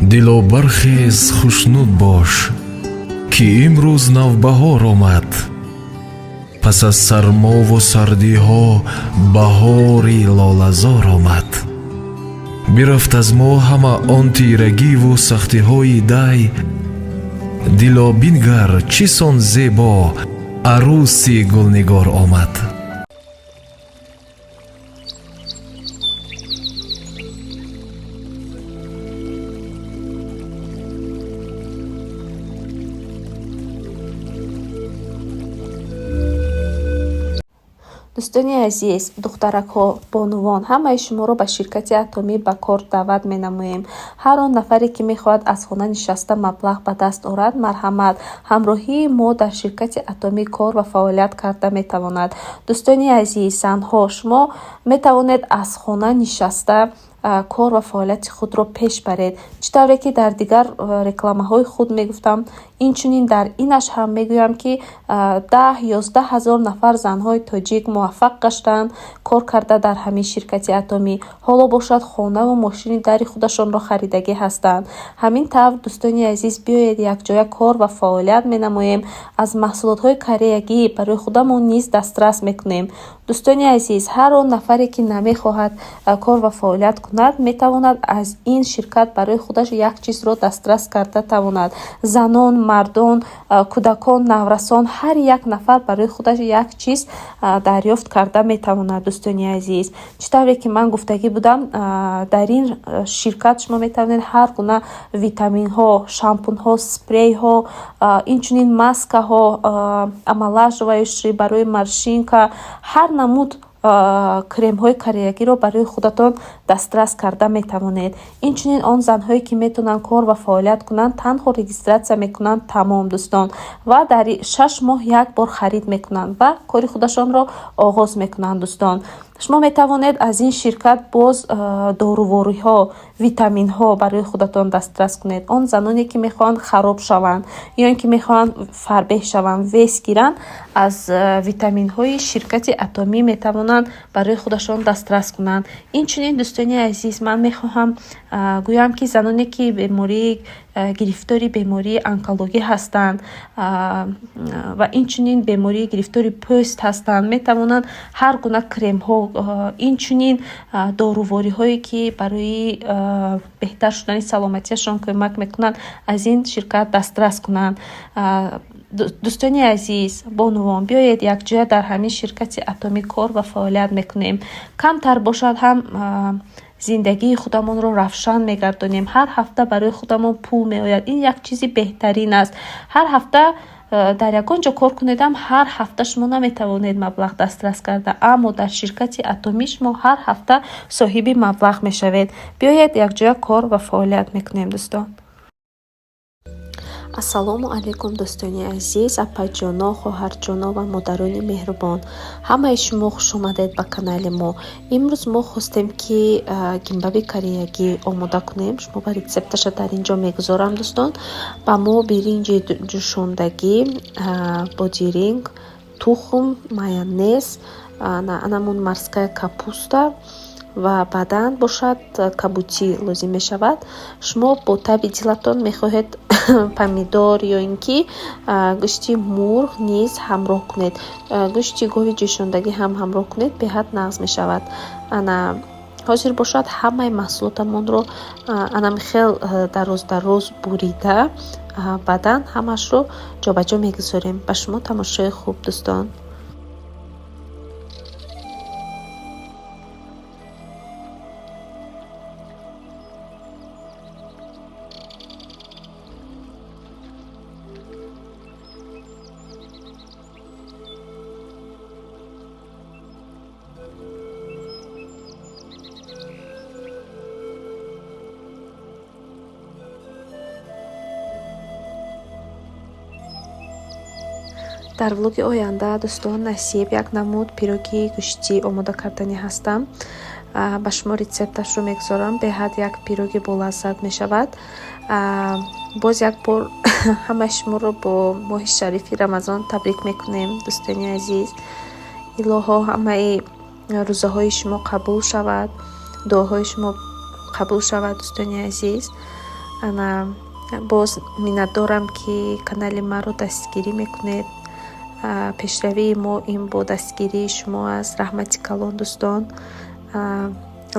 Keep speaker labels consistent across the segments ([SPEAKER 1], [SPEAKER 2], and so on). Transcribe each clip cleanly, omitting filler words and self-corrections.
[SPEAKER 1] Дило, бархез, хушнуд бош, ки имрӯз навбаҳор омад. Пас аз сармову сардиҳо баҳори лолазор омад. Бирафт аз мо ҳама он тирагиву сахтиҳои дай. Дило, бингар, чӣ сон зебо арӯси гулнигор омад.
[SPEAKER 2] Дӯстони азиз, духтаракҳо, бонувон, ҳамаи шуморо ба ширкати Атомӣ ба кор даъват менамоем. Ҳар он нафаре, ки мехоҳад аз хона нишаста маблағ ба даст орад, марҳамат, ҳамроҳии мо дар ширкати Атомӣ кор ва фаъолият карда метавонад. Дӯстони азиз, занҳо, шумо метавонед аз хона нишаста кор ва фаъолияти худро пеш баред. Чӣ тавре ки дар дигар рекламаҳои худ мегуфтам, инчунин дар инаш ҳам мегӯям, ки 10-11 ҳазор нафар занҳои тоҷик муваффақ гаштаанд кор карда дар ҳамин ширкати Атомӣ. Ҳоло бошад, хонаву мошини дари худашонро харидагӣ ҳастанд. Ҳамин тавр, дӯстони азиз, биёед, якҷоя кор ва фаъолият менамоем, аз маҳсулотҳои кореягӣ барои худамон низ дастрас мекунем. Дӯстони азиз, ҳар он нафаре, ки намехоҳад кор ва фаъолият кунад, метавонад аз ин ширкат барои худаш як чизро дастрас карда тавонад. Занон, мардон, кӯдакон, наврасон, ҳар як нафар барои худаш як чиз дарёфт карда метавонад. Дӯстони азиз, чӣ тавре ки ман гуфтагӣ будам, дар ин ширкат шумо метавонед ҳар гуна витаминҳо, шампунҳо, спрейҳо, инчунин маскаҳо, омолаживающий барои морщинка, ҳар намуд кремҳои кореягиро барои худатон дастрас карда метавонед. Инчунин он занҳое, ки метавонанд кор ва фаъолият кунанд, танҳо регистрация мекунанд, тамом, дӯстон, ва дар 6 моҳ як бор харид мекунанд ва кори худашонро оғоз мекунанд. Дӯстон, шумо метавонед аз ин ширкат боз дорувориҳо, витаминҳо барои худатон дастрас кунед. Он заноне, ки мехоҳанд хароб шаванд ё ин ки мехоҳанд фарбеҳ шаванд, вес гиранд, аз витаминҳои ширкати Атомӣ метавонанд барои худашон дастрас кунанд. Инчунин, дӯстони азиз, ман мехоҳам гӯям, ки заноне, ки бемории гирифтори бемории онкологӣ ҳастанд ва инчунин бемории гирифтори пӯст ҳастанд, метавонанд ҳар гуна кремҳо, инчунин дорувориҳое, ки барои беҳтар шудани саломатиашон кӯмак мекунанд, аз ин ширкат дастрас кунанд. Дӯстони азиз, бонувон, биёед, якҷоя дар ҳамин ширкати Атомӣ кор ва фаъолият мекунем. Камтар бошад ҳам, зиндагии худамонро равшан мегардонем. Ҳар ҳафта барои худамон пул меояд. Ин як чизи беҳтарин аст. Ҳар ҳафта дар ягон ҷо кор кунедам, ҳар ҳафта шумо наметавонед маблағ дастрас карда, аммо дар ширкати Атомӣ шумо ҳар ҳафта соҳиби маблағ мешавед. Биёед, якҷоя кор ва фаъолият мекунем, дӯстон. Ассалому алайкум, дӯстони азиз, апаҷоно, хоҳарҷоно ва модарони меҳрубон. Ҳамаи шумо хушомадед ба канали мо. Имрӯз мо хостем, ки гимбаби кореягӣ омода кунем. Шумо ба рецепташа дар ин ҷо мегузорам, дӯстон. Ба мо биринҷи ҷӯшондагӣ, бодиринг, тухм, майонез, анамун морская капуста ва баъдан бошад, кабутӣ лозим мешавад. Шумо бо таби дилатон мехоҳед, помидор ё ин ки гӯшти мурғ низ ҳамроҳ кунед, гӯшти гови ҷӯшондагӣ ҳам ҳамроҳ кунед, беҳад нағз мешавад. Ана ҳозир бошад, ҳамаи маҳсулотамонро анамихел дароз дароз бурида, баъдан ҳамаашро ҷобаҷо мегузорем. Ба шумо тамошои хуб, дӯстон. Дар влоги оянда, дӯстон, насиб, як намуд пироги гӯштӣ омода карданӣ ҳастам. Ба шумо рецепташро мегузорам. Беҳад як пироги болаззат мешавад. Боз як бор ҳамаи шуморо бо моҳи шарифи Рамазон табрик мекунем, дӯстони азиз. Илоҳо, ҳамаи рӯзаҳои шумо қабул шавад, дуоҳои шумо қабул шавад, дӯстони азиз. Ана, боз миннатдорам, ки канали маро дастгирӣ мекунед. Пешравии мо ин бо дастгирии шумо аст. Раҳмати калон, дӯстон.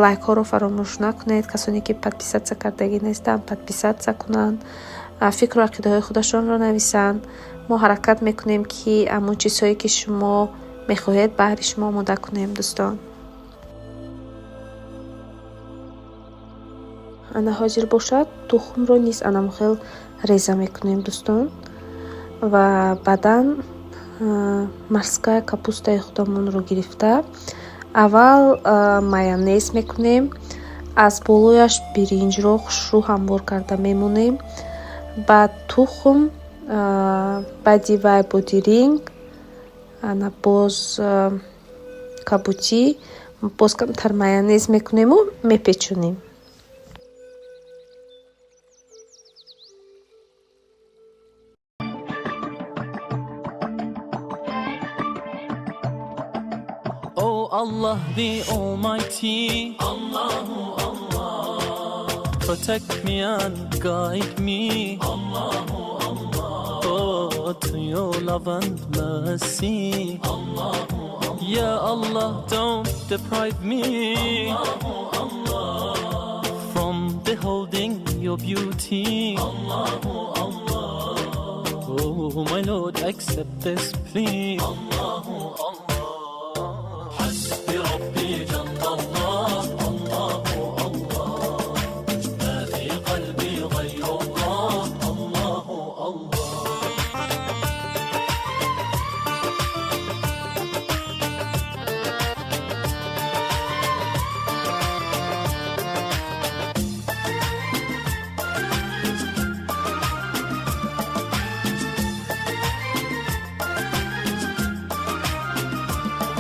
[SPEAKER 2] Лайкҳоро фаромӯш накунед. Касоне ки подписаться кардагӣ нестанд, подписаться кунанд, фикру ақидаҳои худашонро нависанд. Мо ҳаракат мекунем, ки ҳамон чизҳое ки шумо мехоҳед, баҳри шумо омода кунем, дӯстон. Ана, ҳозир бошад, тухмро низ анамхел реза мекунем, дӯстон, ва баъдан морская капустаи худамонро гирифта, аввал майонез мекунем, аз болояш биринҷро хушрӯ ҳамвор карда мемонем, баъд тухм, баъди вай бодиринг, ана, боз кабутӣ, боз камтар майонез мекунему мепечонем.
[SPEAKER 3] Oh Allah the Almighty, Allahu Allah, protect me and guide me, Allahu Allah, oh, to your love and mercy, Allahu Allah, Ya Allah, don't deprive me, Allahu Allah, from beholding your beauty, Allahu Allah, oh my Lord, accept this plea, Allahu Allah. حسبي ربي جل الله، الله الله، ما في قلبي غير الله، الله الله.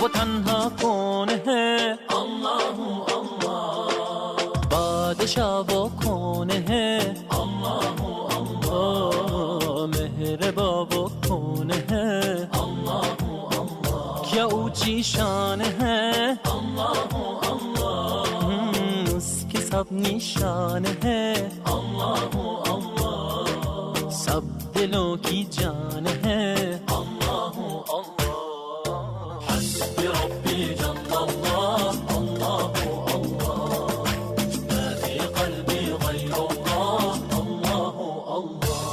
[SPEAKER 3] वो तन्हा कौन है? अल्लाह अल्लाह। बादशाह वो कौन है? अल्लाह अल्लाह। मेहरबा वो कौन है? अल्लाह अल्लाह। क्या ऊंची शान है? अल्लाह अल्लाह। उसके सब निशान है, अल्लाह अल्लाह। सब दिलों की जान है, अल्लाह अल्लाह। حسبي ربي جل الله، الله الله، ما في قلبي غير الله، الله الله.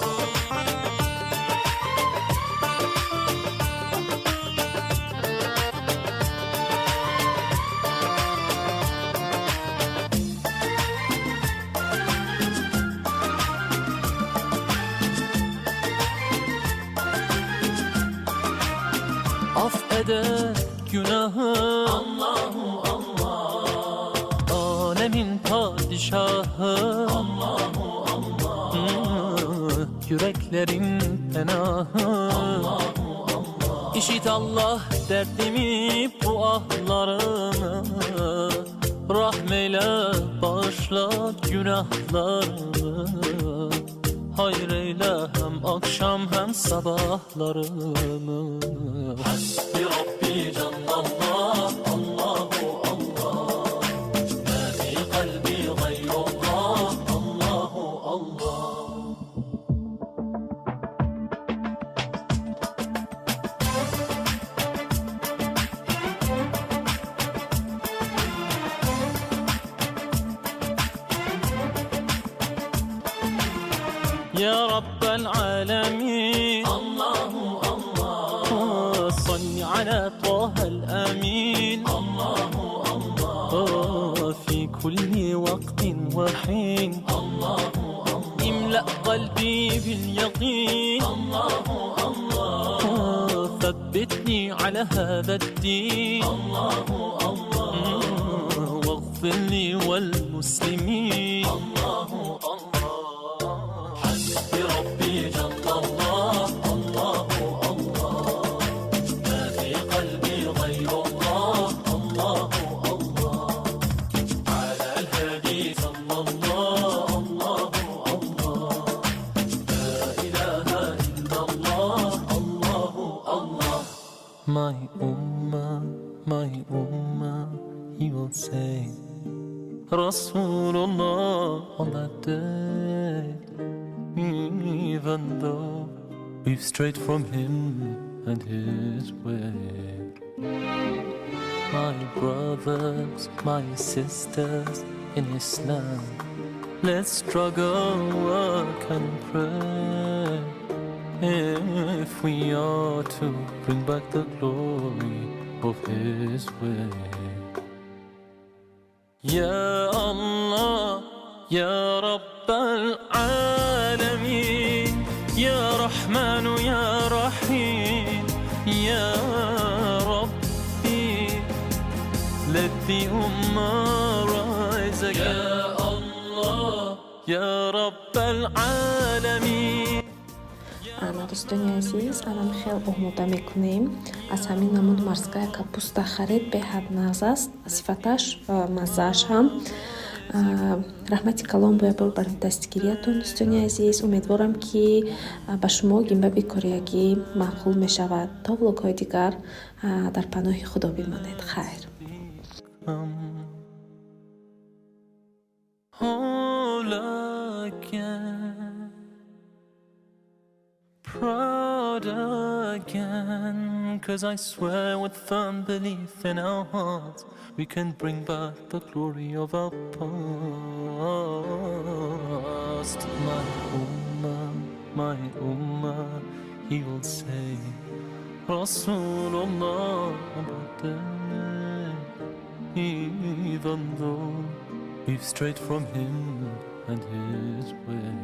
[SPEAKER 3] Affeder günahı Allahu Allah, alemin padişahı Allahu Allah, yüreklerin penahı Allahu Allah. İşit Allah derdimi, bu ahlarımı, rahmeyle bağışla günahlarımı, hayreyle hem akşam hem sabahlarımı. Hasbi Rabbi Cellallah, Allahu Allah, ma fi kalbi gayrullah, Allahu Allah. يا رب العالمين، الله الله، صل على طه الأمين، الله الله، في كل وقت وحين، الله الله، املأ قلبي باليقين، الله الله، ثبتني على هذا الدين، الله الله، واغفر لي والمسلمين، الله الله. حسبي ربي جل الله، الله الله، ما في قلبي غير الله، الله الله، على الهادي صلى الله، الله الله، لا إله إلا الله، الله الله. My Ummah, my Ummah, he will say. رسول الله on that day. Even though we've strayed from him and his way. My brothers, my sisters in Islam, let's struggle, work and pray. If we are to bring back the glory of his way. يا الله يا رب العالمين يا رحمن يا رحيم يا ربي let the ummah rise again. يا الله يا رب العالمين.
[SPEAKER 2] Ана, дӯстони азиз, анам хел омода мекунем. Аз ҳамин намуд морская капуста харед, беҳад нағз аст сифаташ ва маззааш ҳам. Раҳмати калон бо якбор бар дастгириятон, дӯстони азиз. Умедворам, ки ба шумо гимбаби кореягӣ маъқул мешавад. То влогҳои дигар дар паноҳи Худо бимонед. Хайр.
[SPEAKER 3] Come whole again, proud again. 'Cause I swear with firm belief in our hearts, we can bring back the glory of our past. My ummah, he will say, رسول الله on that day. Even though we've strayed from him and his way.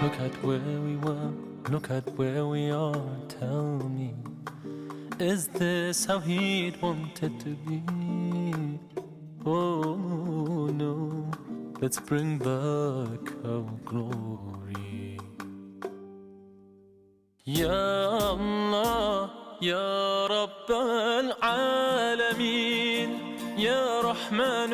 [SPEAKER 3] Look at where we were, look at where we are. Tell me, is this how he'd want it to be? Oh no, let's bring back our glory. يا الله يا رب العالمين يا رحمن.